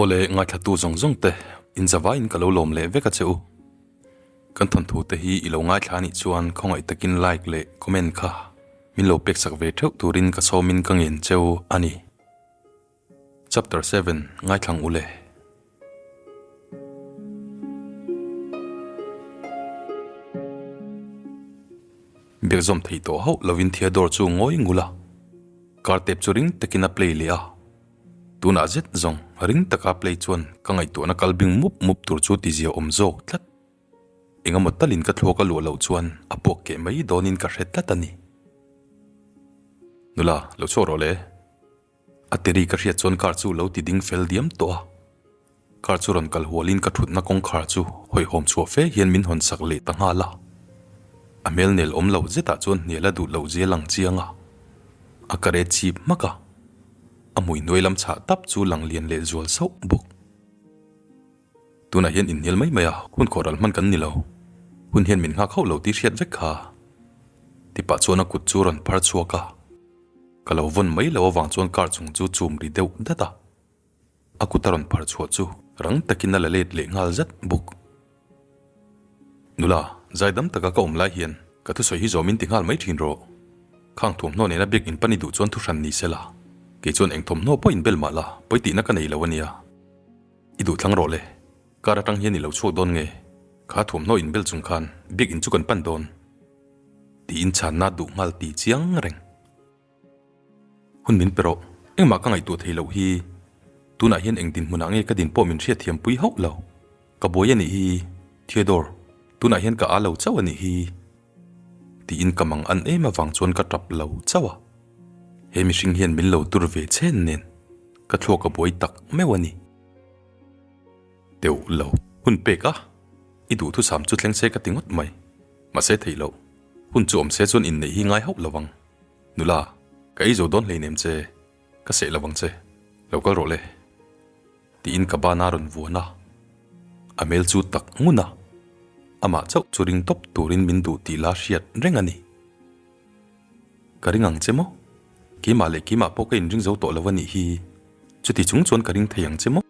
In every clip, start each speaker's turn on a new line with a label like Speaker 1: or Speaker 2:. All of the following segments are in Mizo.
Speaker 1: Awle, ngaithlatu zawng zawng te, inzavaiin ka lo lawm leh vek a che u. Kan thawnthu te hi i lo ngaithla anih chuan khawngaih takin like leh comment kha min lo peksak ve theuh turin ka sawmin ka ngen cheu a ni. Chapter 7 Ngaithlang ule. Biakzawm thei tawh hauh lovin Theodore chu ngawi ngul a, car tape chu ring takin a play leh a. Tunah zet zawng ring taka play chuan ka ngaihtuahna kal bing mup mup tur chu tizia awm zawk tlat. Engemaw talin ka thluak a luah loh chuan a puak keh mai dawnin ka hre tlat a ni. Nula, lo chhuak rawh le. A teri ka hriat chuan car chu lo ti ding fel diam tawh a. Car chu rawn kal hualin ka thutna kawngkhar chu hawihhawm chhuah fe hian min hawn sak leh ta nghal a. A hmel nel awm lo zetah chuan hnial a duh loh zia lang chiang a. A ka re chip hmak a. A hmui hnuai lam chhah tap chu lang lian leh zual sauh bawk. Tunah hian inhnial mai mai a, hun khawh ral hman kan ni lo. Hun hian min nghak hauh lo tih hriat vek kha. Tipah chuan a kut chu rawn phar chhuak a. Ka lo vawn mai lo avang chuan car chung chu chum ri deuh dat a. A kut a rawn phar chhuah chu rang takin a la let leh nghal zat bawk. Nula, zaidam taka ka awm lai hian ka thusawi hi zawmin ti nghal mai thin rawh. Khang thuamhnaw nena biak in pan i duh chuan thuhran ni sela, kei chuan eng thawmhnaw pawh in bel mah la, pawi tihna ka nei lo a nia. I duh thlang rawh le, car atang hian i lo chhuak dawn nge? Kha thuamhnaw in bel chung khan biak in chu kan pan dawn. Tiin chhanna duh nghal ti chiang reng. Hun min pe rawh, engmah ka ngaihtuah thei loh hi. Tunah hian eng dinhmunah nge ka din pawh min hriat thiam pui hauh lo. Ka buai a nih hi, Theodore, tunah hian ka â lo chauh a nih hi. Tiin ka mang an em avang chuan ka tap lo chauh a. He mihring hian min lo tur ve chhen nen ka thluak a buai tak meuh a ni. Teuh lo, hun pek a, i duhthusam chu thleng se ka ti ngawt mai. Mahse theih loh, hun chu awm se chuan inneih hi ngai hauh lo ang. Nula, ka ei zo dawn hleinem che, ka seh lo ang che, lo kal rawh le. Tiin ka ban a rawn vuan a, a hmel chu tak ngun a, amah chauh chu ring tawp turin min duh tih la hriat reng a ni. Ka ring ang che maw? Keimah leh keimah pawh ka inring zo tawh lo a nih hi, chuti chung chuan ka ring thei ang che maw?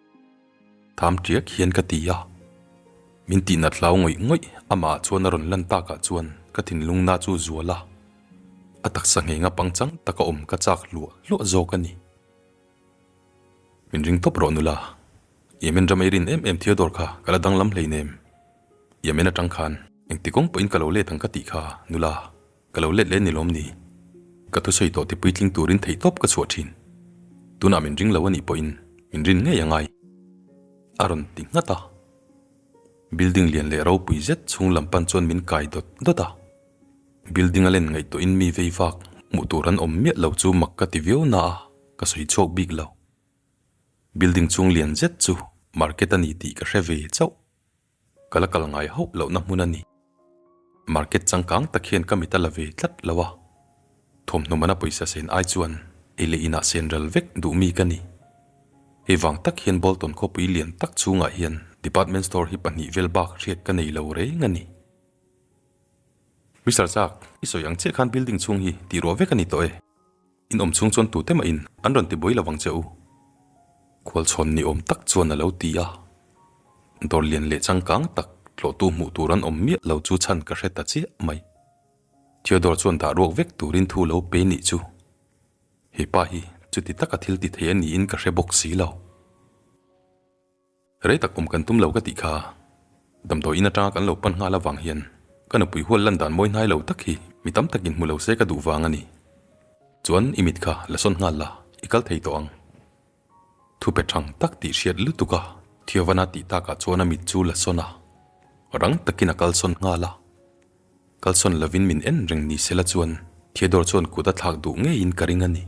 Speaker 1: Tham tiak hian ka ti a, min tihnat hlau ngawih ngawih amah chuan a rawn lan takah chuan ka thinlungna chu zual a, a taksa nghenga pangchang taka awm ka chak hluah hluah zawk a ni. Min ring tawp rawh nula, Yemen ram ei rin em em Theodore kha ka la danglam hleinem. Yemen atang khan engti kawng pawhin ka lo let ang ka tih kha nula, Ka lo let leh ni lawm ni? Ka thusawi tawh ti puitling turin theihtawp ka chhuah thin. Tunah min ring lo a nih pawhin min rin ngei a ngai. A rawn ti nghat a. Building lian leh ropui zet chhung lam pan chuan min kai dawt dawt a. Building a len ngaihtuahin mi vei vak hmuh tur an awm miah lo chu mak ka ti viau na a, ka sawi chhuak bik lo. Building chhung lian zet chu market a ni tih ka hre ve chauh. Ka la kal ngai hauh lohna hmun a ni. Market changkang tak hian ka mit a la ve tlat lo a, thawmhnaw mana pawisa sen ai chuan ei leh inah sen ral vek duh mi ka ni. Hei vang tak hian Bolton khawpui lian tak chhungah hian department store hi pahnih vel bak hriat ka nei lo reng a ni. Mister Chak, i sawi ang chiah khan building chhung hi tih ruah vek a ni tawh e. In awm chhung chuan tute mah in an rawn ti buai lo vang che u. Khualchhawn ni awm tak chuan a lo ti a. Dawr lian leh changkang tak tlawhtu hmuh tur an awm miah lo chu chhan ka hre ta chiah mai. Theodore chuan dah ruak vek turin thu lo pe nih chu. He pa hi chuti taka thil ti thei a niin ka hre bawk si lo. Rei tak awm kan tum lo ka tih kha. Damdawi in atanga kan lo pan nghal avang hian ka nupui hual lan dan mawi hnai lo tak hi mi tam takin hmu lo se ka duh vang a ni. Chuan i mit kha la sawn nghal la, i kal thei tawh ang. Thu pe thang tak tih hriat lutuk a, Thiovana tih takah chuan a mit chu la sawn a, rang takin a kal sawn nghal a. Kal sawn lovin min en reng ni sela chuan Theodore chuan kut a thlak duh ngeiin ka ring a ni.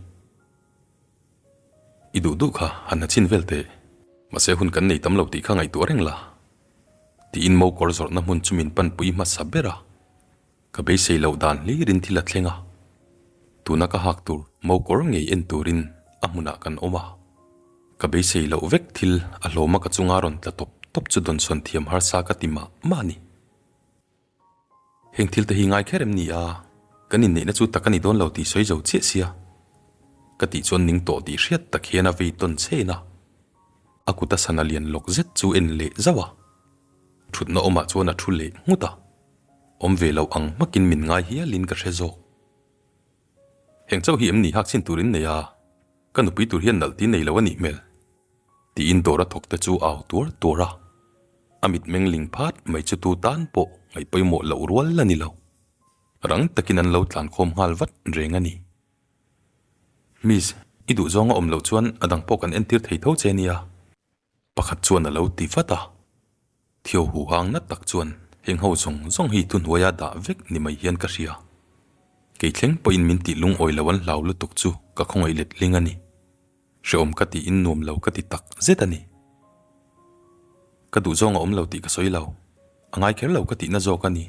Speaker 1: I duh duh kha han ha chin vel teh, mahse hun kan nei tam lo tih kha ngaihtuah reng la. Tiin mo kawr zawrhna hmun chu min panpui hmasa ber a, ka beisei loh dan hlirin thil a thleng a. Tuna ka hak tur mo kawr ngei en turin a hmunah kan awm a, ka beisei loh vek thil a hlawma ka chunga rawn tla tawp tawp chu dawnsawn thiam harsa ka ti mah mah a ni. Heng thil te hi ngai kher em ni a? Kan inneihna chu tak a ni dawn lo tih sawi zo chiah sia. Ka tih chuan ning tawh tih hriat tak hian a vei tawn chhen a. A kuta sana lian lawk zet chu en leh zauh a, thutna awmah chuan a thu leh nghut a, awm ve lo ang hmakin min ngai hialin ka hre zawk. Heng chauh hi em ni hak chhin turin nei a, ka nupui tur hian nalh ti nei lo a nih hmel. Tiin dawr a thawk te chu au tuar tuar a, a mitmeng ling phat mai chu tu tan pawh ngaih pawimawh loh rual a ni lo. Rang takin an lo tlan khawm nghal vat reng a ni. Miss, i duh zawng a awm loh chuan a dang pawh kan entir thei tho che nia. Pakhat chuan a lo ti vat a. Thio hu hang na tak chuan heng ho zawng zawng hi thuhnuaia dah vek ni mai hian ka hria. Kei thleng pawhin min tih lungawi lo an hlau lutuk chu ka khawngaih let ling a ni. Hrehawm ka tiin nuam lo ka ti tak zet a ni. Ka duh zawng a awm lo tih ka sawi lo. A ngai kher lo ka tihna zawk a ni.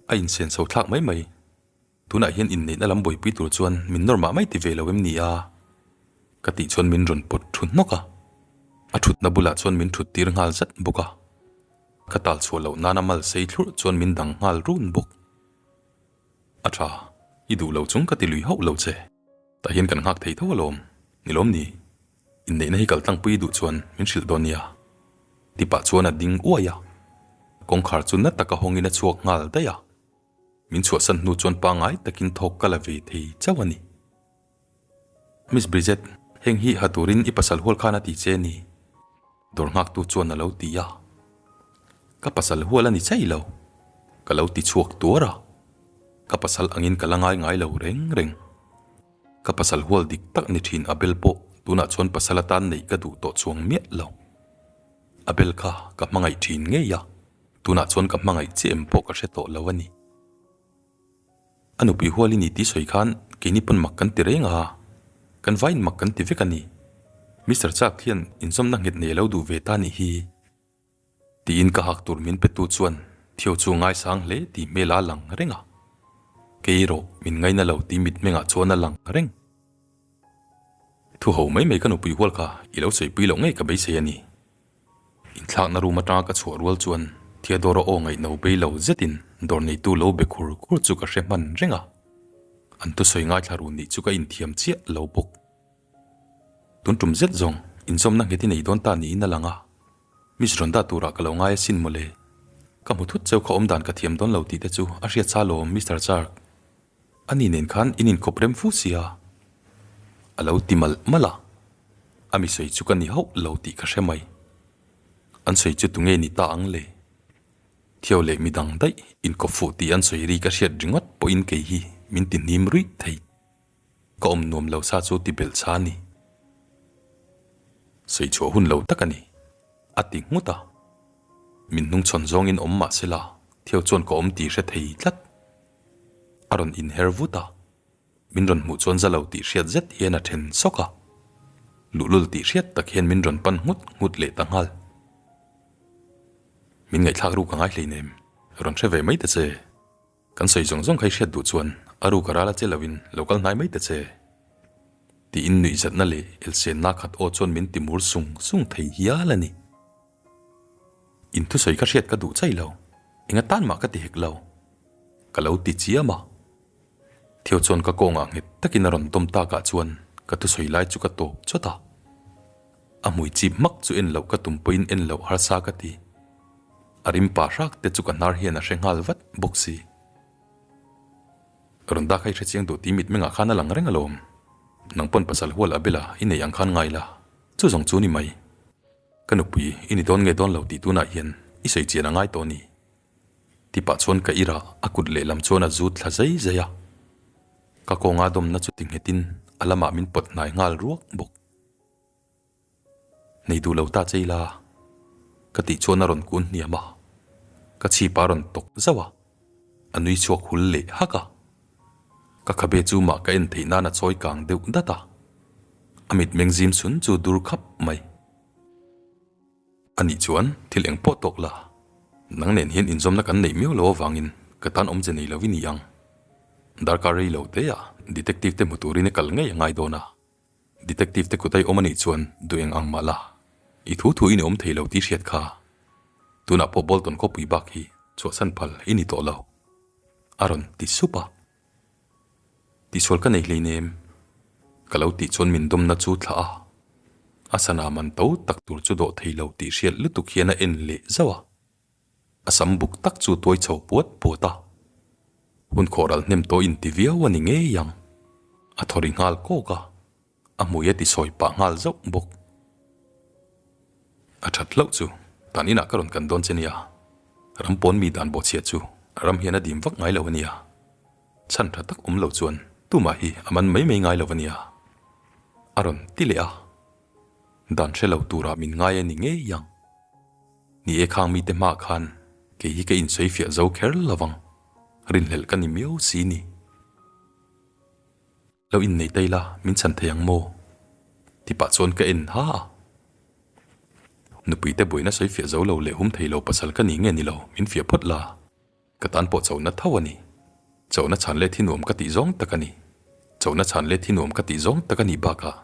Speaker 1: A insen chho thlak mai mai. Tunah hian inneihna lam buaipui tur chuan min nawr mah mai ti ve lo em ni a? Ka tih chuan min rawn pawt thu hnawk a. A thutna bulah chuan min thut tir nghal zat bawk a. Ka tal chhuah loh nana mal sei thlurh chuan min dang nghal run bawk. A tha, i duh lo chung ka ti lui hauh lo che. Tah hian kan nghak thei tho alawm, ni lawm ni? Inneihna hi kal tlangpui duh chuan min hrilh dawn nia. Tipah chuan a ding uai a. Kawngkhar chu na taka hawngin a chhuak nghal daih a. Min chhuahsan hnu chuan pangngai takin thawk ka la ve thei chauh a ni. Miss Bridget, heng hi ha turin i pasal hual khan a ti che ni? Dawr nghaktu chuan a lo ti a. Ka pasal hual a ni chai lo. Ka lo ti chhuak tuar a. Ka pasal angin ka la ngai ngai lo reng reng. Ka pasal hual dik tak ni thin Abel pawh tunah chuan pasal atan neih ka duh tawh chuang miah lo. Abel kha ka hmangaih thin ngei a, tunah chuan ka hmangaih che em pawh ka hre tawh lo a ni. A nupui hual i ni tih sawi khan keini pawn mak kan ti reng a, kan vaiin mak kan ti vek a ni. Mister Chak hian inzawmna nghet nei a lo duh ve ta nih hi. Tiin ka hak tur min petu chuan Theo chu ngaisang hle tih hmel a lang reng a. Kei erawh min ngaina lo tih mitmengah chuan a lang reng. Thu ho mai mai ka nupui hual kha i lo sawipui loh ngei ka beisei a ni. Inthlakna room atanga ka chhuah rual chuan Theodore-a aw ngaihno bei lo zetin dawr neitu lo be khur khur chu ka hre hman reng a. An thusawi ngaithla run nih chu ka inthiam chiah lo bawk. Tun tum zet zawng inzawmna nghet i nei dawn ta niin a lang a, Miss rawn dah turah ka lo ngai asin mawle. Ka hmu thut cheu kha awmdan ka thiam dawn lo tih te chu a hriat sa lawm Mister Chark. Ani nen khan in inkawp rem fu sia. A lo ti malh malh a, a mi sawi chu ka ni hauh lo tih ka hre mai. An sawi chu tunge ni ta ang le? Theo leh midang daih inkawp fuh tih an sawi ri ka hriat ringawt pawhin kei hi min ti hnim ruih thei. Ka awm nuam lo sa chu ti belh cha a ni. Sawi chhuah hun lo tak a ni, a ti nghut a. Min hnungchhawn zawngin awm mah se la, Theo chuan ka awm tih hre thei tlat. A rawn inher vut a, min rawn hmuh chuan za lo tih hriat zet hian a then sawk a. Luhlul tih hriat tak hian min rawn pan nghut nghut leh ta nghal. Min ngaihthlak ruk a ngai hleinem, rawn hre ve mai ta che. Kan sawi zawng zawng kha i hriat duh chuan a ruk a ral a che loin lo kal hnai mai ta che. Tiin nuihzatna leh elsenna khat aw chuan min ti mur sung sung thei hial a ni. In thusawi kha hriat ka duh chai lo, eng atan mah ka ti hek lo. Ka lo ti chiam a. Theo chuan ka kawngah nghet takin a rawn dawm takah chuan ka thusawi lai chu ka tawp chawt a. A hmui chip hmak chu en loh ka tum pawhin en loh harsa ka ti. A rim pa hrak te chu ka hnar hian a hre nghal vat bawk si. Rawn dak a i hre chiang duh tih mitmengah khan a lang reng alawm. Nang pawn pasal hual a bela i neih ang khan ngai la, chu zawng chu ni mai. Ka nupui, i ni dawn nge dawn lo tih tunah hian i sawi chian a ngai tawh ni. Tipah chuan ka irah a kut lehlam chuan a zut thla zai zai a. Ka kawnga dawmna chu ti nghetin a lamah min pawt hnai nghal ruak bawk. Nei duh lo ta che ila ka tih chuan a rawn kun hniam a, ka chhip a rawn tawk zauh a, a nui chhuak hul leh hak a. Ka khabe chu mah ka en theih nan a chawi kang deuh dat a, a mitmeng zim chhun chu dur khap mai. Anih chuan thil eng pawh tawk la, nang nen hian inzawmna kan neih miau lo avangin ka tan awmze nei lo i ni ang. Darkar rei lo te ah detective te hmu turin i kal ngei a ngai dawn a, Detective te kut a i awm anih chuan duh eng ang mah la, i thu thu i ni awm thei lo tih hriat kha. Tunah pawh Bolton khawpui bak hi chhuahsan phal i ni tawh lo. A rawn ti sup a. Tihsual ka nei hleinem. Ka lo tih chuan min dawmna chu thlah a. A sana man to tak tur chu dawh thei lo tih hriat lutuk hian a en leh zauh a. A sam buk tak chu tuai chho puat puat a. Hun khawh ral hnem tawh inti viau a ni ngei ang. A thaw ri nghal kawk a, a hmui a ti sawi pah nghal zauh bawk. A that hlauh chu tan inah ka rawn kan dawn che nia. Ram pawn mi dan bawhchhia chu ram hian a dim vak ngai lo a nia. Chhan tha tak awm lo chuan tumah hi a man mai mai ngai lo a nia. A rawn ti leh a. Dan hre lo turah min ngai a ni ngei ang. Ni e khang mite hmaah khan kei hi ka insawi fiah zo kher lo vang. Rinhlelh ka ni miau si ni. Lo innei ta ila min chhan thei ang maw? Ti pah chuan ka en ha a. Nupui te buaina sawi fiah zo lo leh hum thei lo pasal ka ni nge ni lo min fiah phawt la. Ka tan pawh chona tho a ni. Chona chhan let hi nuam ka tih zawng tak a ni. Chona chhan let hi nuam ka tih zawng tak a nih bakah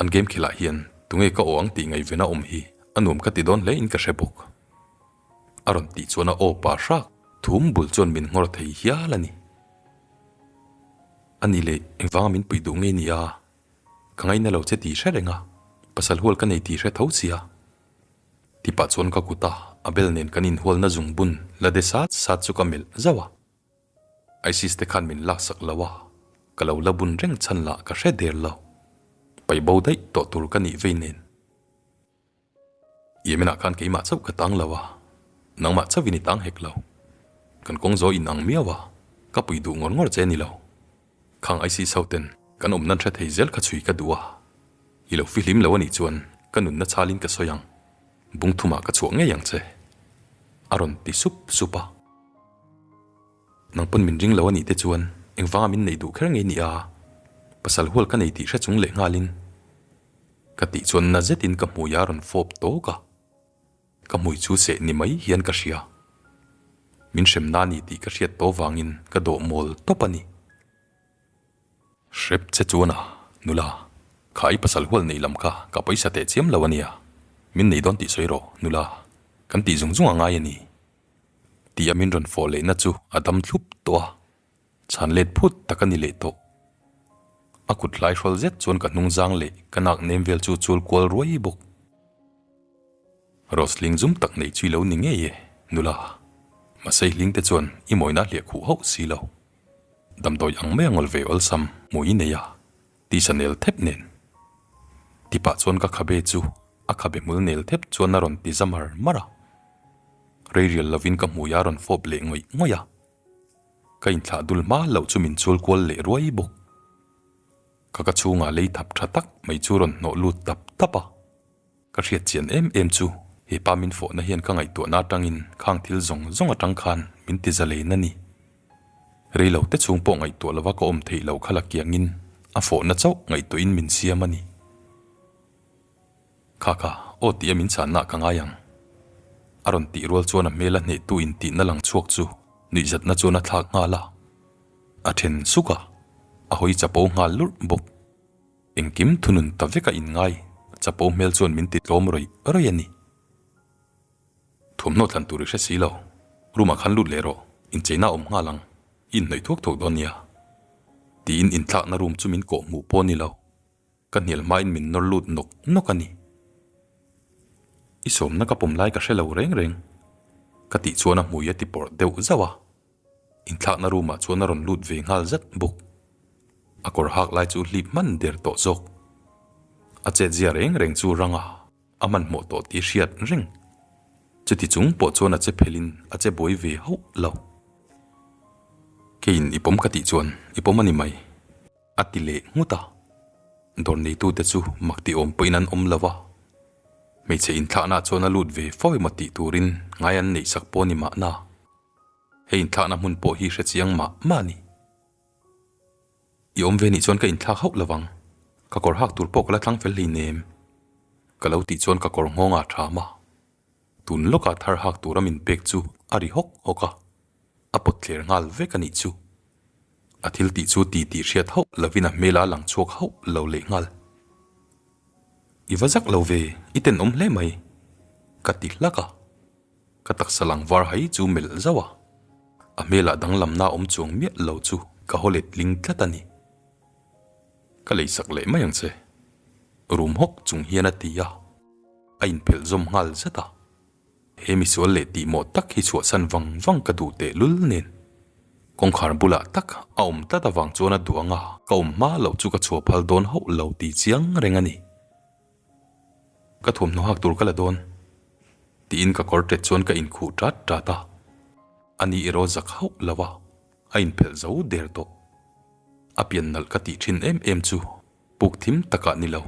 Speaker 1: an game khelh ah hian tunge ka aw ang tih ngaihven a awm hi a nuam ka ti dawn hle in ka hre bawk. A rawn tih chuan a aw pa hrak thum bul chuan min nghawr thei hial a ni. A ni leh engvanga min puih duh nge ni a? Ka ngaina lo che tih hre reng a, pasal hual ka nei tih hre tho sia. Ti pah chuan ka kut a, a bel nen kan inhualna zungbun la de sat sat chu ka melh zauh a. ISIS te khan min laksak lo a, ka lo la bun reng chhan lah ka hre der lo. Paih bo daih tawh tur ka nih vei nen. Yemen ah khan keimah chauh ka tang lo a, nangmah chauhin i tang hek lo. Kan kawng zaw in ang miau a, ka pui duh ngawr ngawr che ni lo. Khang ISIS ho ten kan awm nan hre thei zel kha chhui ka duh a, i lo fihlim lo anih chuan ka nunna chalin ka sawi ang, bung thumah ka chhuah ngei ang che, a rawn ti sup sup a. Nang pawn min ring lo anih te chuan engvanga min neih duh kher ngei ni a, pasal hual ka nei tih hre chung leh nghalin ka tih chuan na zetin ka hmui a rawn fawp tawk a, ka hmui chu seh ni mai hian ka hria. Min hremna a ni tih ka hriat tawh vangin ka dawh mawl tawp a ni. Hrep che chuan a, nula, kha i pasal hual neih lam kha ka pawisa teh chiam lo a nia, min nei dawn tih sawi rawh, nula, kan tih zung zung a ngai a ni. Tih a min rawn fawh lehna chu a dam thlup tawh a, chhan let phut tak a ni leh tawh. A kut hlai hrawl zet chuan ka hnung zang leh ka nak nem vel chu chul kual ruai bawk. Rose hling zum tak neih chu i lo ni ngei e, nula. Mahse i hling te chuan i mawina hliah khuh hauh si lo. Damdawi ang mai a ngawl ve awlsam hmuh i nei a, tisa nel thep nen. Tipah chuan ka khabe chu a khabe hmul nel thep chuan a rawn ti za mar mar a. Reirial lovin ka hmui a rawn fawp leh ngawih ngawih a. Ka inthlah dul hma loh chu min chul kual leh ruai bawk. Ka ka chhungah lei thap tha tak mai chu rawn hnawh lut tap tap a. Ka hriat chian em em chu he pa min fawhna hian ka ngaihtuahna atangin khang thil zawng zawng atang khan min ti zalen a ni. Rei lo te chhung pawh ngaihtuah lova ka awm theih loh kha la kiangin a fawhna chauh ngaihtuahin min siam a ni. Kha kha, aw tih a min chhanna ka ngai ang. A rawn tih rual chuan a hmel a hnehtu intihna lang chhuak chu nuihzatna chuan a thlak nghal a. A then suk a, a hawi chapo nghal lurh bawk. Engkim thunun ta vek a inngai, chapo hmel chuan min ti tlawm rawih rawih a ni. Thuamhnaw thlan tur i hre si lo, room ah khan lut leh rawh, incheina a awm nghal ang, i inhnawih thuak thuak dawn nia. Tiin inthlakna room chu min kawh hmuh pawh a ni lo. Ka hnial hmain min nawr lut nawk nawk a ni. I sawmna ka pawm lai ka hre lo reng reng. Ka tih chuan a hmui a ti pawrh deuh zauh a. Inthlakna room ah chuan a rawn lut ve nghal zat bawk. A kawr hak lai chu hlip hman der tawh zawk. A chetzia reng reng chu rang a, a hmanhmawh tawh tih hriat reng. Chuti chung pawh chuan a che phelin a che buai ve hauh lo. Keiin i pawm ka tih chuan i pawm a ni mai. A ti leh nghut a, dawr neitute chu mak ti awm pawhin an awm lo a, hmeichhe inthlahna chuan a lut ve fo emaw tih turin ngai an neih sak pawh a ni mahna, hei inthlahna hmun pawh hi hre chiang mah mah a ni. I awm ve nih chuan ka inthlak hauh lo vang, ka kawr hak tur pawh ka la thlang fel hleinem, ka lo tih chuan ka kawr nghawngah ṭham a, tun lawkah thar hak tura min pek chu a ri hawk hawk a. A pawt thler nghal vek a nih chu. A thil tih chu ti tih hriat hauh lovin a hmel a lang chhuak hauh lo leh nghal. I va zak lo ve, i tenawm hle mai, ka ti hlak a. Ka taksa lang var hai chu melh zauh a. A hmelah danglamna awm chuang miah lo chu ka haw let tling tlat a ni. Ka leisak leh mai ang che. Rum hawk chung hian a ti a, a inphelh zawm nghal zat a. He misual leh tihmawh tak hi chhuahsan vang vang ka duh tehlul nen. Kawngkhar bulah tak a awm tlat avang chuan a duh ang a, ka awm hma loh chu ka chhuah phal dawn hauh lo tih chiang reng a ni. Ka thuamhnaw hak tur ka la dawn tiin ka kawr tet chuan ka inkhuh tat tat a, ani erawh zak hauh lo a, a inphelh zo der tawh. A pian nalh ka tih thin em em chu puk thim takah ni lo,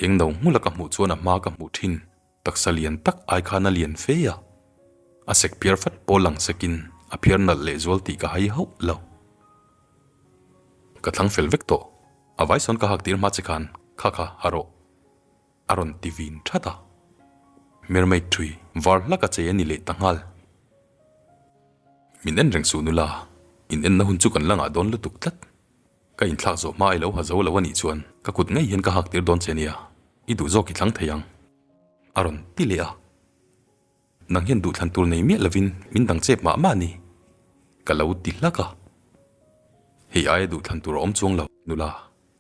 Speaker 1: eng no hmula ka hmuh chuan a hma ka hmuh thin taksa lian tak ai khan a lian fe a, a sek phiar fat pawl lang sekin a phiar nalh lehzual tih ka hai hauh lo. Ka thlang fel vek tawh. A vai sawn ka hak tir hma che khan kha kha ha rawh. A rawn ti vin that a. Mermaid thui var hlak a chei a ni leh ta nghal. Min en reng suh nula, in enna hun chu kan la ngah dawn lutuk tlat. Ka inthlak zawh hma i lo ha zo lo a nih chuan ka kut ngei hian ka hak tir dawn che nia, i duh zawk i thlang thei ang. A rawn ti leh a. Nang hian duhthlan tur nei miah lovin min dang chep mah mah a ni, ka lo ti hlak a. Hei aia duhthlan tur a awm chuang lo, nula,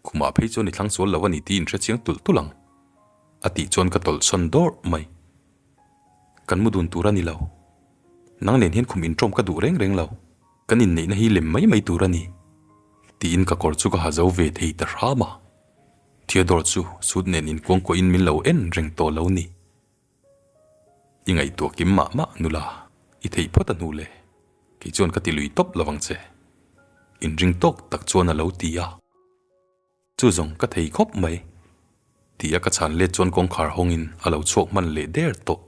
Speaker 1: khumah phei chuan i thlang sual lo a ni tih in hre chiang tulh tulh ang, a tih chuan ka tawlh sawn dawrh mai. Kan mu dun tur a ni lo. Nang nen hian khum inṭawm ka duh reng reng lo, kan inneihna hi lem mai mai tur a ni, tiin ka kawr chu ka ha zo ve thei ta hram a. Theodore chu suit nen inkuangkuahin min lo en reng tawh lo ni. I ngaihtuah kim mah mah nula, i theih phawt a hnu le, kei chuan ka ti lui tawp lovang che. Inring tawk tak chuan a lo ti a. Chu zawng ka thei khawp mai. Ti a ka chhan let chuan kawngkhar hawngin a lo chhuak hman leh der tawh.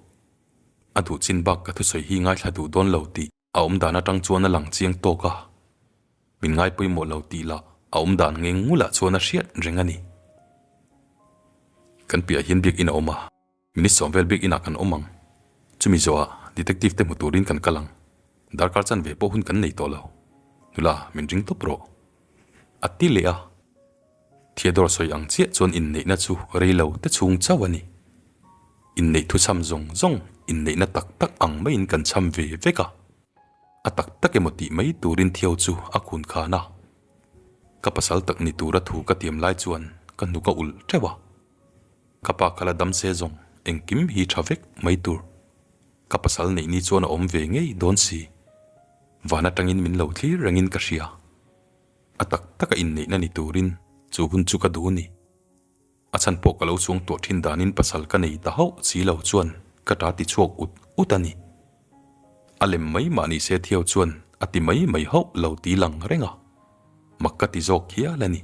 Speaker 1: A duh chin bak ka thusawi hi ngaithla duh dawn lo tih a awm dan atang chuan a lang chiang tawk a. Min ngai pawimawh lo tih lah a awm dan ngeng ngulah chuan a hriat reng a ni. Kan piah hian biakinn a awm a. Minute sawm vel bik inah kan awm ang. Chumi zawhah detective te hmu turin kan kal ang. Darkar chanve pawh hun kan nei tawh lo. Nula, min ring tawp rawh. A ti leh a. Theodore sawi ang chiah chuan inneihna chu rei lo te chhung chauh a ni. Inneih thuchham zawng zawng inneihna tak tak ang maiin kan chham ve vek a. A tak tak emaw tih mai turin Theo chu a kun khan a. Ka pasal tak ni tura thu ka tiam lai chuan ka hnuk a ulh teuh a. Ka pa kha la dam se zawng engkim hi tha vek mai tur. Ka pasal neih ni chuan a awm ve ngei dawn si. Van atangin min lo thlir rengin ka hria. A tak taka inneihna ni turin chu hun chu ka duh ni. A chhan pawh ka lo chuang tuah thin danin pasal ka nei ta hauh si lo chuan ka ta ti chhuak ut ut a ni. A lem mai mah ni se Theo chuan a ti mai mai hauh lo ti lang reng a. Mak ka ti zawk hial a ni.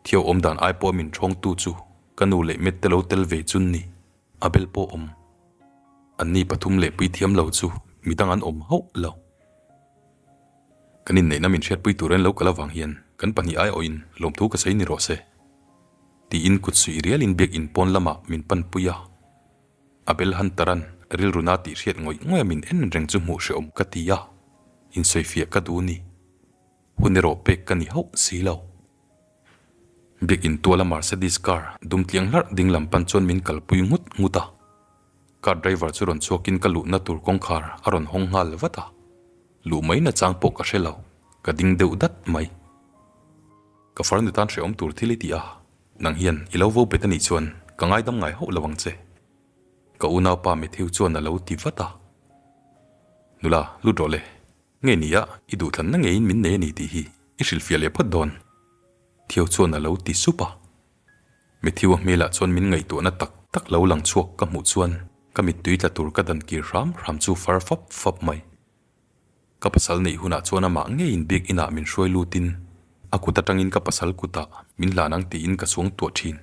Speaker 1: Theo awm dan ai pawh min thawngtu chu ka nu leh Matt te lo tel ve chun ni, a bel pawh awm. Anni pathum leh puithiam lo chu midang an awm hauh lo. Kan inneihna min hriatpui tur en lo kal avang hian kan pahnih ai awhin lawmthu ka sawi ni rawh se, tiin kut suih rialin biakinn pawn lamah min panpui a. Abel Hunter-a'n rilru na tih hriat ngawih ngawih a min en reng chu hmuh hrehawm ka ti a, insawifiah ka duh ni. Hun erawh pek ka ni hauh si lo. Biakinn tuala Mercedes car dum tliang hlarh ding lam pan chuan min kalpui nghut nghut a. Car driver chu rawn chhuakin ka luhna tur kawngkhar a rawn hawng nghal vat a. Luh mai nachang pawh ka hre lo, ka ding deuh dat mai. Ka farnu tan hrehawm tur thil i ti a, nang hian i lo vo bet a nih chuan ka ngaidam ngai hauh lo ang che. Ka unaupa Matthew chuan a lo ti vat a. Nula, lut rawh le. Nge ni a, i duhthlanna ngeiin min nei a ni tih hi i hrilhfiah leh phawt dawn. Theo chuan a lo ti sup a. Matthew-a hmelah chuan min ngaihtuahna tak tak lo lang chhuak ka hmuh chuan ka mittui tla tur ka dan kir hram hram chu far fap fap mai. Ka pasal neih hunah chuan amah ngeiin biak inah min hruai lutin a kut atangin ka pasal kutah min hlan ang tiin ka suang tuah thin.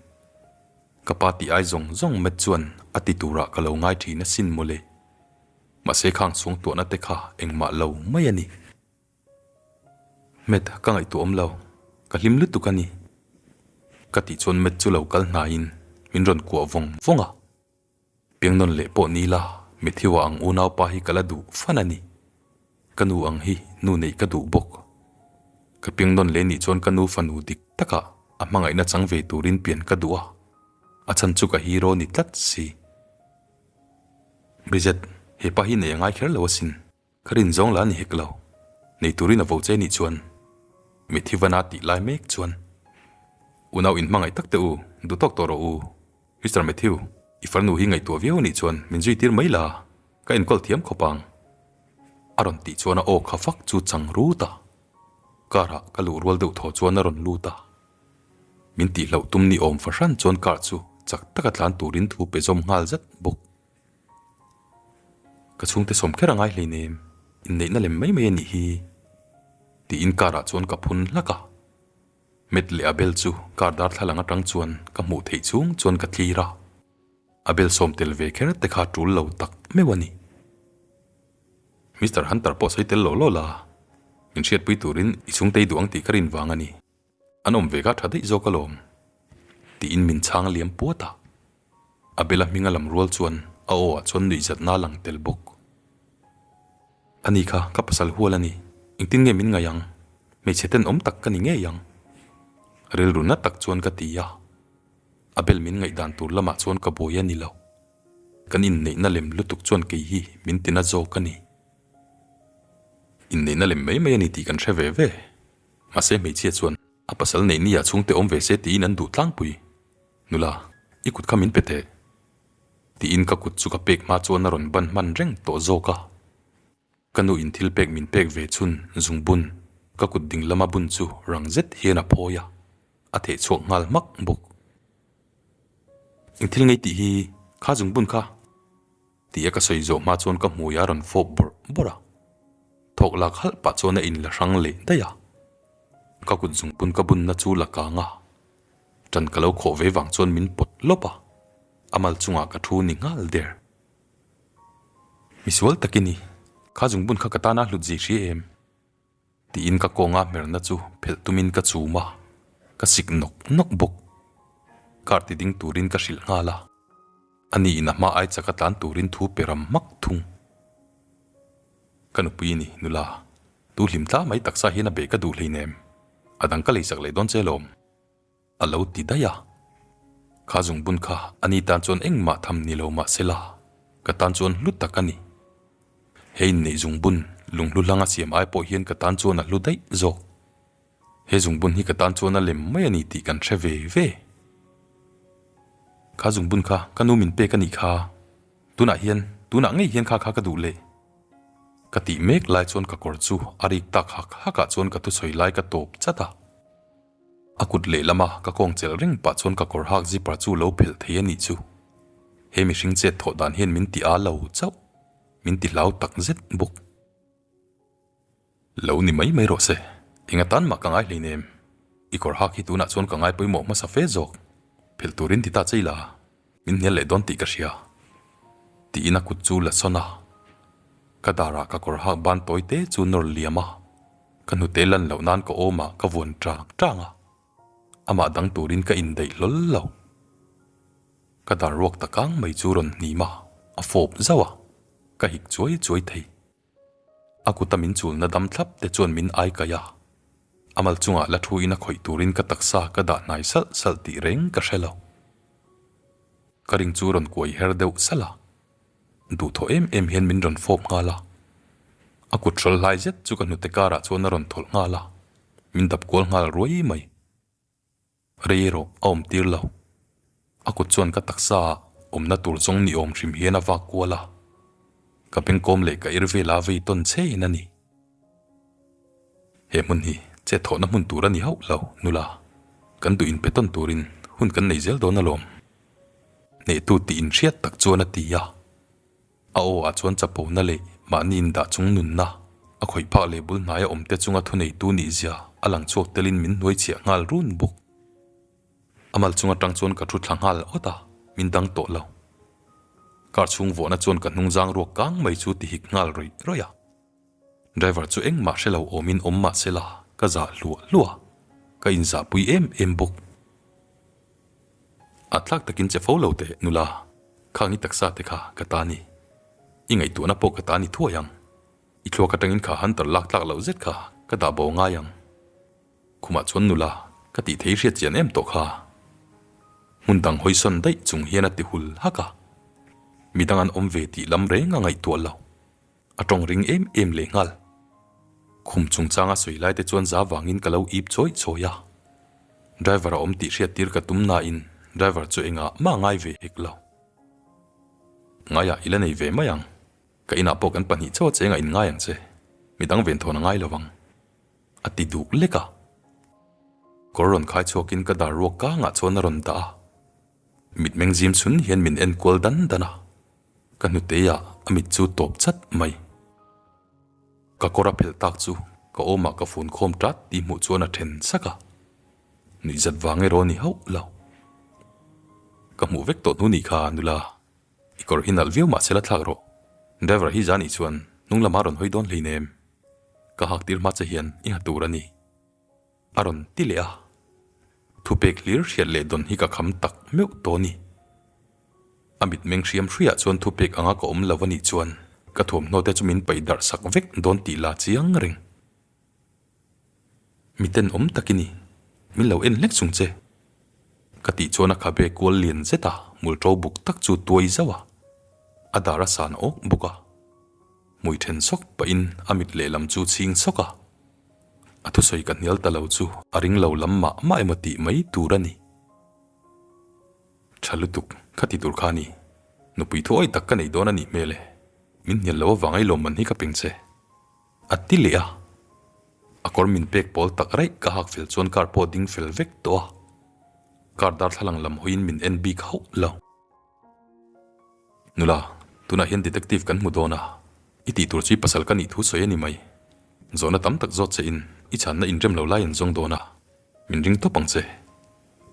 Speaker 1: Ka pa tih ai zawng zawng Matt chuan a ti turah ka lo ngai thin asin mawle. Mahse khang chhung tuahna te kha engmah lo mai a ni. Matt ka ngaihtuah awm lo, ka hlim lutuk a ni. Ka tih chuan Matt chu lo kal hnaiin min rawn kuah vawng vawng a. Piangnawn leh pawh ni la, Matthew-a ang unaupa hi ka la duh fan a ni. Ka nu ang hi nu neih ka duh bawk. Ka piangnawn leh nih chuan ka nu fanu dik takah a hmangaihna chang ve turin pian ka duh a, a chhan chu ka hero ni tlat si. Bridget, he pa hi nei a ngai kher lo asin. Ka rin zawng la ni hek lo. Nei turin a vo che nih chuan. Mitthi vana tih lai mek chuan. Unau inhmangaih tak teh u, Duh tawk tawh rawh u. Mister Matthew, i farnu hi ngaihtuah viau anih chuan min zui tir mai la, ka enkawl thiam khawp ang. A rawn tih chuan a aw kha fak chu chang rut a. Car ah ka luh rual deuh thaw chuan a rawn lut a. Min tihloh tum ni awm fahran chuan car chu chak taka tlan turin thu pe zawm nghal zat bawk. Ka chhungte sawm kher a ngai hleinem, inneihna lem mai mai a nih hi. Tiin car ah chuan ka phun hlak a. Met leh Abel chu car darthlalang atang chuan ka hmuh theih chhung chuan ka thlir a. Abel sawm tel ve kher te kha tul lo tak meuh a ni. Mister Hunter pawh sawi tel lo law la, min hriatpui turin i chhungtei duh ang tih ka rin vang a ni. An awm ve kha tha daih zawk alawm, tiin min chhang liam puat a. Abel-a hminga lam rual chuan a aw ah chuan nuihzatna a lang tel bawk. Ani kha ka pasal hual a ni, engtin nge min ngaih ang? Hmeichhe tenawm tak ka ni ngei ang. Rilru na tak chuan ka ti a. Abel min ngaihdan tur lamah chuan ka buai a ni lo. Kan inneihna lem lutuk chuan kei hi min tina zawk a ni. Inneihna lem mai mai a ni tih kan hre ve ve. Mahse hmeichhia chuan a pasal neih nia chhungte awm ve se tiin an duh tlangpui. Nula, i kut kha min pe teh. Tiin ka kut chu ka pek hma chuan a rawn ban hman reng tawh zawk a. Ka nu in thil pek min pek ve chhun zungbun ka kut ding lama bun chu rang zet hian a phawi a, a theh chhuak nghal hmak bawk. Eng thil ngei tih hi kha zungbun kha? Tia ka sawi zawh hma chuan ka hmui a rawn fawp bawrh bawrh a. Thawk lak halh pah chuan a inla hrang leh daih a. Ka kut zungpun ka bunna chu la kang a. Ṭan ka lo khawh ve vang chuan min pawt lawp a. A mal chungah ka thu ni nghal der. Misual tak i ni. Kha zungbun kha ka tana hlut zih hria em? Tiin ka kawnga hmerna chu phelh tumin ka chum a, ka sik nawk nawk bawk. Car ti ding turin ka hrilh nghal a, ani in a hma ai chaka tlan turin thu pe ram hmak thung. Ka nupui i ni, nula. Tu hlim tla mai taksa hian a beh ka duh hleinem. A dang ka leisak leh dawn che lawm. A lo ti daih a. Kha zungbun kha ani tan chuan engmah tham ni lo mah se la, ka tan chuan hlu tak a ni. He inneih zungbun lunghlu hlanga siam ai pawh hian ka tan chuan a hlu daih zawk. He zungbun hi ka tan chuan a lem mai a ni tih kan hre ve ve. Kha zungbun kha ka nu min pek a nih kha. Tunah hian, tunah ngei hian kha kha ka duh leh. Ka tih mek lai chuan ka kawr chu a rik tak hak hakah chuan ka thusawi lai ka tawp chat a. A kut lehlama ka kawng chelh reng pah chuan ka kawr hak zipper chu lo phelh thei a nih chu. He mihring chet thawh dan hian min ti a lo chauh, min ti hlau tak zet bawk. Lo ni mai mai rawh se, eng atan mah ka ngai hleinem. I kawr hak hi tunah chuan ka ngai pawimawh hmasa fe zawk. Phelh turin ti ta chei la, min hnial leh dawn tih ka hria. Tiin a kut chu la sawn a. Ka darah ka kawr hak ban tawi te chu nawr liam a. Ka hnute lan loh nan ka awmah ka vuan tang tang a, amah dang turin ka indaih hlawl lo. Ka dar ruak ta kang mai chu rawn hnim a, a fawp zauh a, ka hik chuai chuai thei. A kuta min chulna dam thlap te chuan min ai kaih a, a mal chungah la thu in a khawih turin ka taksa ka dah hnai salh salh tih reng ka hre lo. Ka ring chu rawn kuai her deuh salh a. Duhthawh em em hian min rawn fawp nghal a, a kut hrawl hlai zet chu ka hnute karah chuan a rawn thawlh nghal a, min dap kual nghal ruai mai. Rei erawh a awm tir lo. A kut chuan ka taksa ah awmna tur zawng ni awm hrim hian a vak kual a, ka bengkawm leh ka ir vela vei tawn chein a ni. He hmun hi chet thawhna hmun tur a ni hauh lo, nula. Kan duh inpe tawn turin hun kan nei zel dawn alawm. Hnehtu tih inhriat tak chuan a ti a. A aw ah chuan chapona leh mahni indah chung nunna, a khawih phak leh bul hnaia awmte chunga thuneitu nih zia a lang chhuak telin min hnuaichhiah nghal run bawk. A mal chung atang chuan ka thu thla nghal awt a, min dang tawh lo. Car chhung vawhna chuan ka hnungzang ruak kang mai chu ti hik nghal rawih rawih a. Driver chu engmah hre lo awmin awm mah se la, ka zah hluah hluah a, ka inzahpui em em bawk. A tlak takin che fo lo teh nula, khang i taksa te kha ka ta ni. I ngaihtuahna pawh ka ta ni thuai ang. I thluak atangin kha Hunter lak tlak loh zet kha ka dah bo ngai ang. Khumah chuan nula, ka tih thei hriat chian em tawh kha. Hmun dang hawisawn daih chung hian a ti hul hak a. Midang an awm ve tih lam reng a ngaihtuah lo. A tawng ring em em leh nghal. Khum chungchanga sawi lai te chuan za vangin ka lo ip chawi chawi a. Driver a awm tih hriat tir ka tum nain driver chu engah mah ngai ve hek lo. Ngaiah i la nei ve mai ang. Ka inah pawh kan pahnih chauh a chengah in ngai ang che. Midang venthawn a ngai lo vang. A ti duh lek a. Kawr rawn khai chhuakin ka dar ruak kangah chuan a rawn dah a. Mitmeng zim chhun hian min en kual dan dan a. Ka hnuteiah a mit chu tawp chat mai. Ka kawr a phelh tak chu ka awmah ka fun khawm tat tih hmuh chuan a then sak a. Nuihzat vang erawh a ni hauh lo. Ka hmuh vek tawh hnu nih kha nula, i kawr hi nalh viau mah se la thlak rawh. Driver hi za nih chuan hnung lamah a rawn hawi dawn hleinem. Ka hak tir hma che hian i ha tur a ni. A rawn ti leh a. Thupek hlir hriat leh dawn hi ka kham tak meuh tawh a ni. A mitmeng hriam hruiah chuan thupek anga ka awm lo a nih chuan ka thuamhnaw te chu min paih darh sak vek dawn tih la chiang reng. Mi tenawm tak i ni, min lo en hlek chung che. Ka tih chuan a khabe kual lian zet a hmul ṭo buk tak chu tuai zauh a, a dar a san awk bawk a. Hmui then sawk pahin a mit lehlam chu chhing sawk a. A thusawi ka hnial ta lo chu a ring lo lam mah mah emaw tih mai tur a ni. Tha lutuk, kha ti tur kha a ni. Nupui thuawi tak ka nei dawn a nih hmel e. Min hnial lo avang ei lawmman hi ka peng che. A ti leh a. A kawr min pek pawl tak raih ka hak fel chuan car pawh a ding fel vek tawh a. Car darthlalang lam hawiin min en bik hauh lo. Nula, tunah hian detective kan hmu dawn a, i tih tur chu i pasal ka nih thu sawi a ni mai. Zawhna tam tak zawt che in i chhanna inrem lo lai an zawng dawn a, min ring tawp ang che.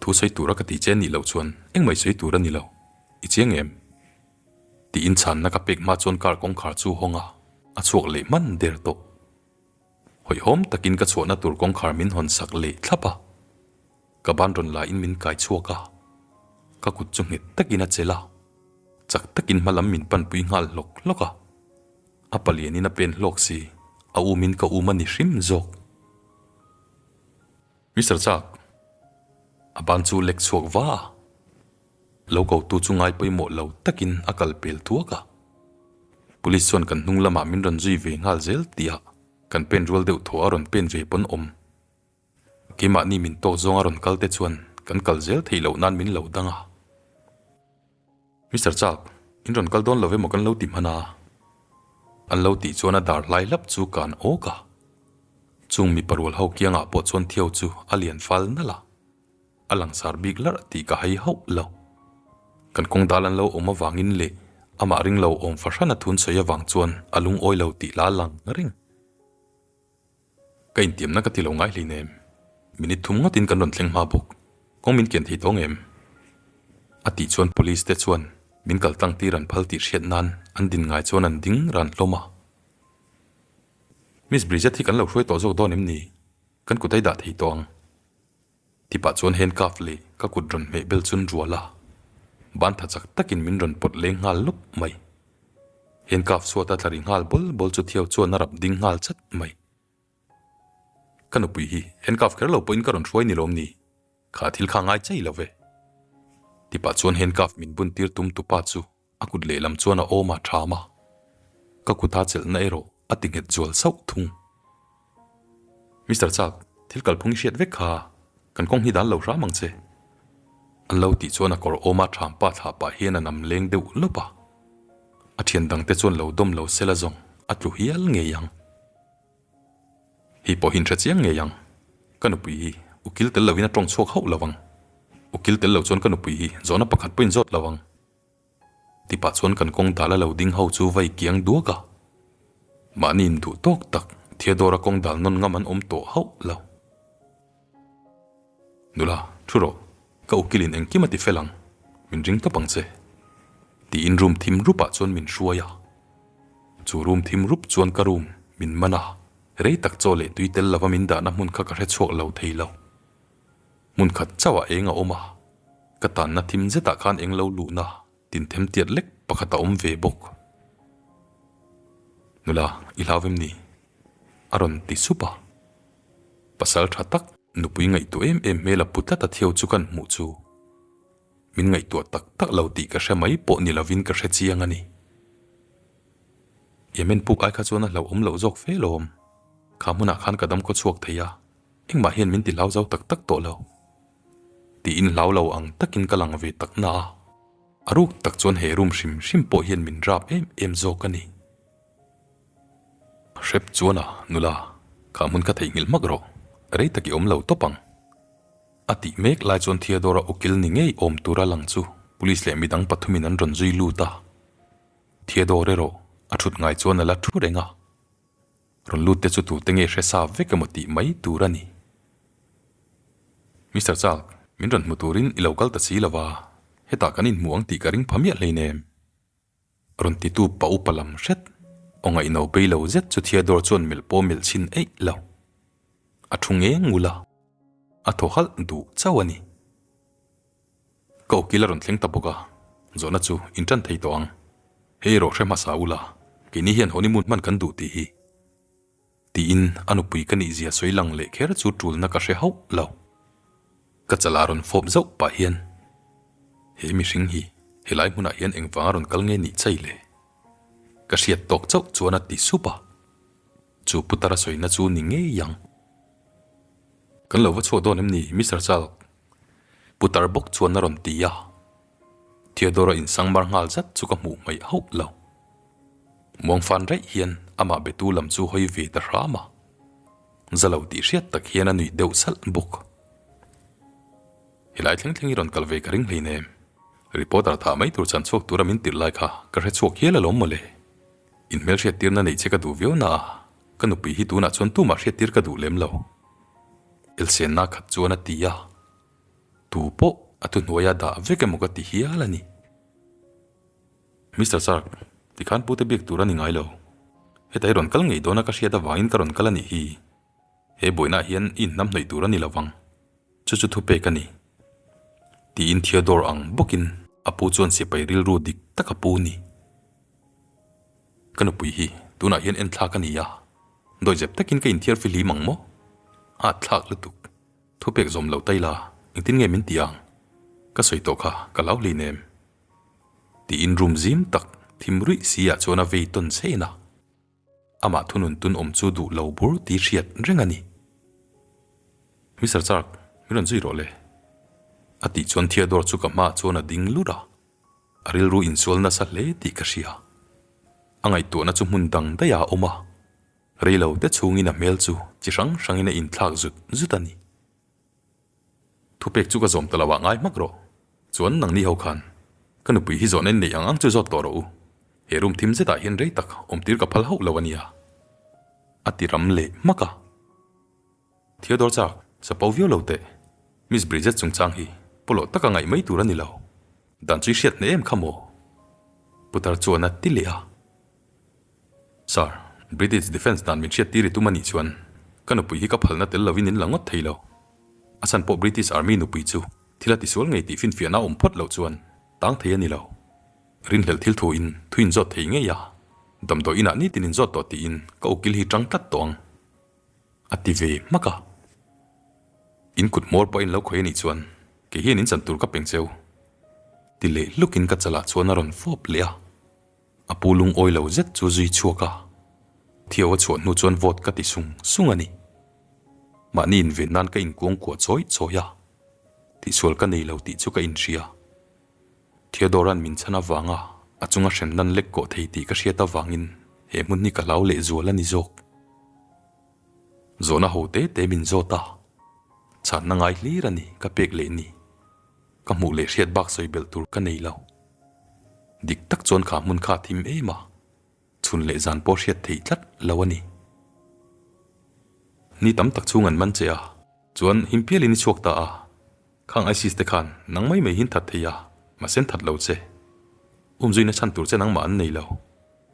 Speaker 1: Thu sawi tura ka tih che nih loh chuan engmah i sawi tur a ni lo, i chiang em? Tiin chhanna ka pek hma chuan car kawngkhar chu hawng a, a chhuak leh hman der tawh. Hawihhawm takin ka chhuahna tur kawngkhar min hawn sak leh thlap a. Ka ban rawn la in min kai chhuak a, ka kut chu nghet takin a chelh a, chak takin hma lam min panpui nghal hlawk hlawk a. A palian in a pen hlawk si, a um in ka um a ni hrim zawk. Mister Chak, a ban chu lek chhuak va a, lo ko tu chu ngai pawimawh lo takin a kal pel thuak a. Police chuan kan hnung lamah min rawn zui ve nghal zel tih ah kan pen rual deuh thaw a rawn pen ve pawn awm. Keimahni min tawk zawnga rawn kal te chuan kan kal zel theih loh nan min lo dang a. Mister Chak, in rawn kal dawn lo emaw kan lo ti hman a? An lo tih chuan a dar hlai hlap chu kan awk a. Chung mipa rual ho kiangah pawh chuan Theo chu a lian fal nalh a. A langsar bik larh tih ka hai hauh lo. Kan kawng dal an lo awm avangin leh amah ring lo awm fahran a thun sawi avang chuan a lungawi lo tih la lang reng. Ka intiamna ka ti lo ngai hleinem. Minute thum ngawtin kan rawn thleng hma bawk. Kawng min kian thei tawng em? A tih chuan police te chuan min kal tlang tir an phal tih hriat nan an din ngai chuan an ding ran hlawm a. Miss Bridget hi kan lo hruai tawh zawk dawn em ni? Kan kut a i dah thei tawh ang. Tipah chuan handcuff leh ka kut rawn hmeh bel chun rual a, ban tha chak takin min rawn pawt leng nghal lawp mai. Handcuff chhuat a tla ri nghal bawl bawl chu Theo chuan a rap ding nghal chat mai. Ka nupui hi handcuff kher lo pawhin ka rawn hruai ni lawm ni? Kha thil kha ngai chei lo ve. Tipah chuan handcuff min bun tir tum tupa chu A kut lehlam chuan a awm a ṭham a, ka kuta chelhna erawh a ti nghet zual sauh thung. Mister Chak, thil kalphung i hriat vek kha, kan kawng hi dan lo hram ang che. An lo tih chuan a kawr awma ṭham pa thlah pah hian a nam leng deuh lawp a. A ṭhian dangte chuan lo dawm lo sela zawng a tlu hial ngei ang. Hei pawh hi in hre chiang ngei ang. Ka nupui hi ukil tel lovin a ṭawng chhuak hauh lo ang. Ukil tel lo chuan ka nupui hi zawhna pakhat pawhin zawt lo ang. Tipah chuan kan kawng dal a lo ding ho chu vai kiang duak a. Mahni in duh tawk tak Theodore-a kawng dal nawn ngam an awm tawh hauh lo. Nula, thu rawh, ka ukilin engkim a ti fel ang, min ring tawp ang che. Tiin room thim rupah chuan min hruai a. Chu room thim rup chuan ka room min man a, rei tak chaw leh tui tel lova min dahna hmun kha ka hre chhuak lo thei lo. Hmun khat chauhah eng a awm a, ka tanna thim zetah khan eng lo luhna tinthem tiat lek pakhat a awm ve bawk. Nula, i hlau em ni? A rawn ti sup a. Pasal tha tak, nupui ngaihtuah em em hmel a pu tlat a Theo chu kan hmuh chu. Min ngaihtuah tak tak lo tih ka hre mai pawh ni lovin ka hre chiang a ni. Yemen puk ai kha chuan a hlauhawm loh zawk fe lawm. Kha hmunah khan ka dam khaw chhuak thei a. Engmah hian min ti hlau zau tak tak tawh lo. Tiin hlau lo ang takin ka lang ve tak na a, a ruk tak chuan he room hrim hrim pawh hian min rap em em zawk a ni. Hrep chuan a, nula, kha hmun kha theihnghilh hmak rawh, rei tak i awm lo tawp ang. A tih mek lai chuan Theodore-a ukil ni ngei awm tura lang chu police leh midang pathumin an rawn zui lut a. Theodore erawh a thut ngai chuan a la thu reng a. Rawn lut te chu tute nge hre sa vek emaw tih mai tur a ni. Mister Chalk, min rawn hmu turin i lo kal ta si lo va, hetah kan inhmu ang tih ka ring pha miah hleinem. Rawn titu pa upa lam hret, aw ngaihno bei lo zet chu Theodore chuan melh pawh melh chhin eih lo. A thu ngeng ngul a, a thaw halh duh chauh a ni. Ka ukil a rawn thleng ta bawk a, zawhna chu in tan thei tawh ang. Hei erawh hre hmasa ula, keini hian honeymoon hman kan duh tih hi. Tiin a nupui ka nihzia sawi lang leh kher chu tulna ka hre hauh lo. Ka chalah rawn fawp zauh pah hian, He mihring hi helai hmunah hian engvanga rawn kal nge nih chai le? Ka hriat tawk chauh chuan a ti sup a. Chu putara sawina chu ni ngei ang. Kan lo va chhuak dawn em ni, Mister Chalk? Putar bawk chuan a rawn ti a. Theodore-a insangmar nghal zat chu ka hmuh hmaih hauh lo. Muangfan raih hian amah betu lam chu hawi ve ta hram a. Za lo tih hriat tak hian a nuih deuh salh bawk. Helai thleng thleng i rawn kal ve ka ring hleinem. Reporter thah mai tur chan chhuak tura min tirh lai kha ka hre chhuak hial alawm mawle. In hmelhriattirna neih che ka duh viau na a, ka nupui hi tunah chuan tumah hriattir ka duh lem lo. Elsenna khat chuan a ti a, tu pawh a thuhnuaia dah vek emaw ka ti hial a ni. Mister Sark, tikhan pute biak tur a ni ngai lo. Heta i rawn kal ngei dawn a ka hriat avangin ka rawn kal a nih hi. He buainaah hian i inhnam hnawih tur a ni lo vang. Chu chu thupek a ni. Tiin Theodore ang bawkin a pu chuan sipai rilru dik tak a pu ni. Ka nupui hi tunah hian enthlak a ni a, dawihzep takin ka inthiar fihlim ang maw? A thlak lutuk. Thupek zawm lo tai la, engtin nge min ti ang? Ka sawi tawh kha, ka lo hlei nem. Tiin room zim tak thim ruih si ah chuan a vei tawn chhen a. Amah thunun tun awm chu duh lo bur tih hriat reng a ni. Mister Clark, min rawn zui rawh le. A tih chuan Theodore chu ka hmaah chuan a ding lut a. A rilru insual nasa hle tih ka hria. A ngaihtuahna chu hmun dang daih ah a awm a. Reilo te chhungin a hmel chu chi hrang hrangin a inthlak zut zut a ni. Thupek chu ka zawm ta lo ah ngai hmak rawh. Chuan nangni ho khan ka nupui hi zawhna in neih ang ang chu zawt tawh rawh u. He room thim zetah hian rei tak awmtir ka phal hauh lo a nia. A ti ram leh hmak a. Theodore chak, chapo viau lo teh. Miss Bridget chungchang hi pawlawh taka ngaih mai tur a ni lo. Dan chu i hriat hneh em kha maw? Putar chuan a ti leh a. Sir, British Defence dan min hriat tir i tum a nih chuan ka nupui hi ka phalna tel lovin in la ngawt thei lo. A chhan pawh British Army nupui chu thil a tisual ngei tih finfiahna a awm phawt loh chuan tang thei a ni lo. Rinhlelh thil thu in thu in zawt thei ngei a, damdawi inah nitin in zawt tawh tiin ka ukil hi tang tlat tawh ang. A ti ve hmak a. In kut hmawr pawh a in lo khawih a nih chuan kei hian in chan tur ka peng cheu. Ti leh hlukin ka chalah chuan a rawn fawp leh a. A pu lungawi lo zet chu zui chhuak a, Theo a chhuah hnu chuan vote ka ti sung sung a ni. Mahni inven nan ka inkuangkuah chawi chawi a, tihsual ka nei lo tih chu ka inhria. Theodora'n min chhan avanga a chunga hrem nan lek kawh thei tih ka hriat avangin he hmun hi ka hlau lehzual a ni zawk. Zawhna ho te te min zawt a, chhanna ngai hlir a ni ka pek leh ni. Ka hmuh leh hriat bak sawi belh tur ka nei lo. Dik tak chuan kha hmun kha a thim em a, chhun leh zan pawh hriat theih tlat lo a ni. Ni tam tak chhung an man che a, chuan him pialin i chhuak ta a, khang ISIS te khan nang mai mai hin that thei a, mahse an that lo che. Umzuina chhan tur che nangmah an nei lo.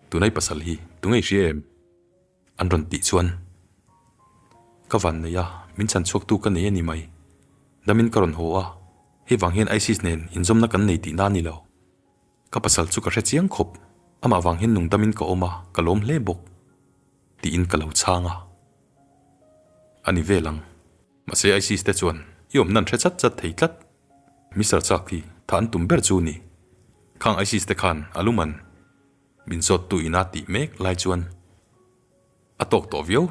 Speaker 1: Tunai pasal hi tunge i hria em? An rawn tih chuan, Ka van nei a, min chhan chhuaktu ka nei a ni mai. Damin ka rawn haw a, hei vang hian ISIS nen inzawmna kan nei tihna a ni lo. Ka pasal chu ka hre chiang khawp, amah vang hian nung damin ka awm a, ka lawm hle bawk, tiin ka lo chhang a. A ni vel ang. Mahse ISIS te chuan i awmna an hre chat chat thei tlat. Mister Chak hi tha an tum ber chu ni. Khang ISIS te khan a lum an. Min zawttu ina tih mek lai chuan a tawk tawh viau.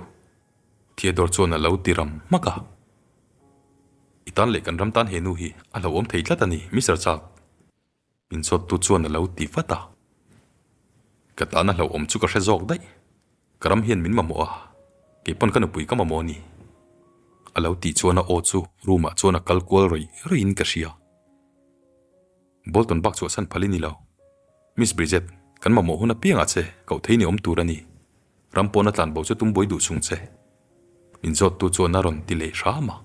Speaker 1: Theodore chuan a lo ti ram hmak a. I tan leh kan ram tan he nu hi a hlauhawm thei tlat a ni, Mister Chak. Min chawttu chuan a lo ti vat a. Ka tan a hlauhawm chu ka hre zawk daih. Ka ram hian min mamawh a, kei pawn ka nupui ka mamawh a ni. A lo tih chuan a aw chu room ah chuan a kal kual rawih rawih in ka hria. Bolton bak chhuahsan phal i ni lo. Miss Bridget, kan mamawh hun apiangah che koh thei ni awm tur a ni. Ram pawna tlan bo chu tum buai duh chung che. Min zawttu chuan a rawn ti leh hram a.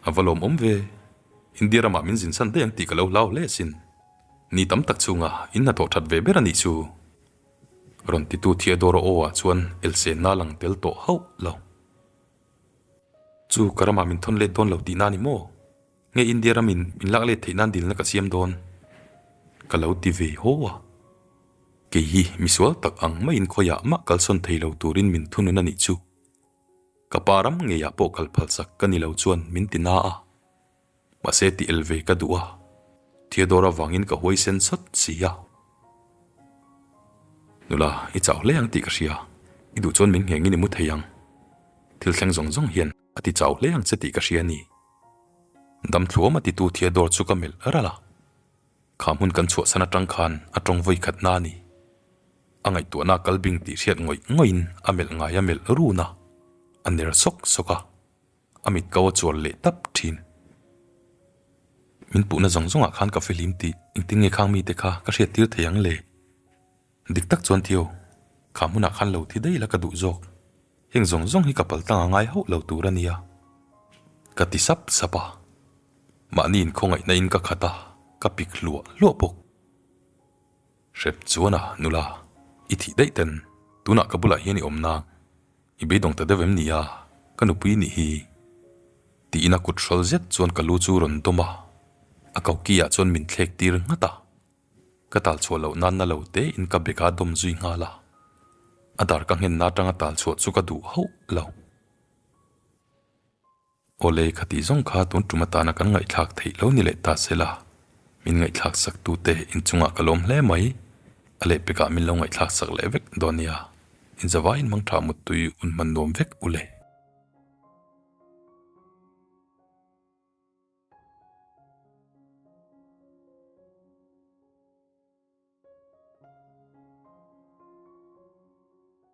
Speaker 1: A va lawmawm ve. India ramah min zinsan daih ang tih ka lo hlau hle asin. Ni tam tak chunga in hnathawh that ve ber a nih chu. Rawn titu Theodore aw ah chuan elsenna a lang tel tawh hauh lo. Chu ka ramah min thawn let dawn lo tihna a ni maw? Nge India ramin min lak let theih nan dilna ka siam dawn? Ka lo ti ve haw a. Kei hi misual tak ang maiin khawiah mah kalsawn thei lo turin min thunun a nih chu. Ka pa ram ngeiah pawh kal phalsak ka ni lo chuan min ti na a. Mahse ti el ve ka duh a. Theodore avangin ka huaisen sawt si a. Nula, i chau hle ang tih ka hria. I duh chuan min nghengin i mu thei ang. Thil thleng zawng zawng hian a ti chau hle ang che tih ka hria a ni. Dam thluam a titu Theodore chu ka melh ral a. Kha hmun kan chhuahsan atang khan a tawng vawi khat na a ni. A ngaihtuahna a kal bing tih hriat ngawih ngawih in a melh ngai a melh run a, a ner sawk sawk a, a mit ko a chual leh tap thin. Min puhna zawng zawngah khan ka fihlim tih engtin nge khang mite kha ka hriat tir thei ang le? Dik tak chuan Theo, kha hmunah khan lo thi daih la ka duh zawk. Heng zawng zawng hi ka pal tlang a ngai hauh lo tur a nia. Ka ti sap sap a. Mahni inkhawngaihna in ka khat a, ka pik hluah hluah bawk. Hrep chuan a, nula, i thih daih ten, tunah ka bulah hian i awm nang. I beidawng ta deuh em ni a, ka nupui nih hi. Tiin a kut hrawl zet chuan ka lu chu rawn dawm a, a koki ah chuan min thlek tir nghat a. Ka tal chhuah loh nan na lo te in ka bag a dawm zui nghal a, a dar ka nghenna atanga tal chhuah chu ka duh hauh lo. Awle kha tih zawng kha tun tum atana kan ngaihthlak theih lo ni leh ta se la, min ngaihthlak sak tu te inchungah ka lawm hle mai, a lehpekah min lo ngaihthlak sak leh vek dawn nia, inzavaiin mangtha muttui un hman nuam vek u le.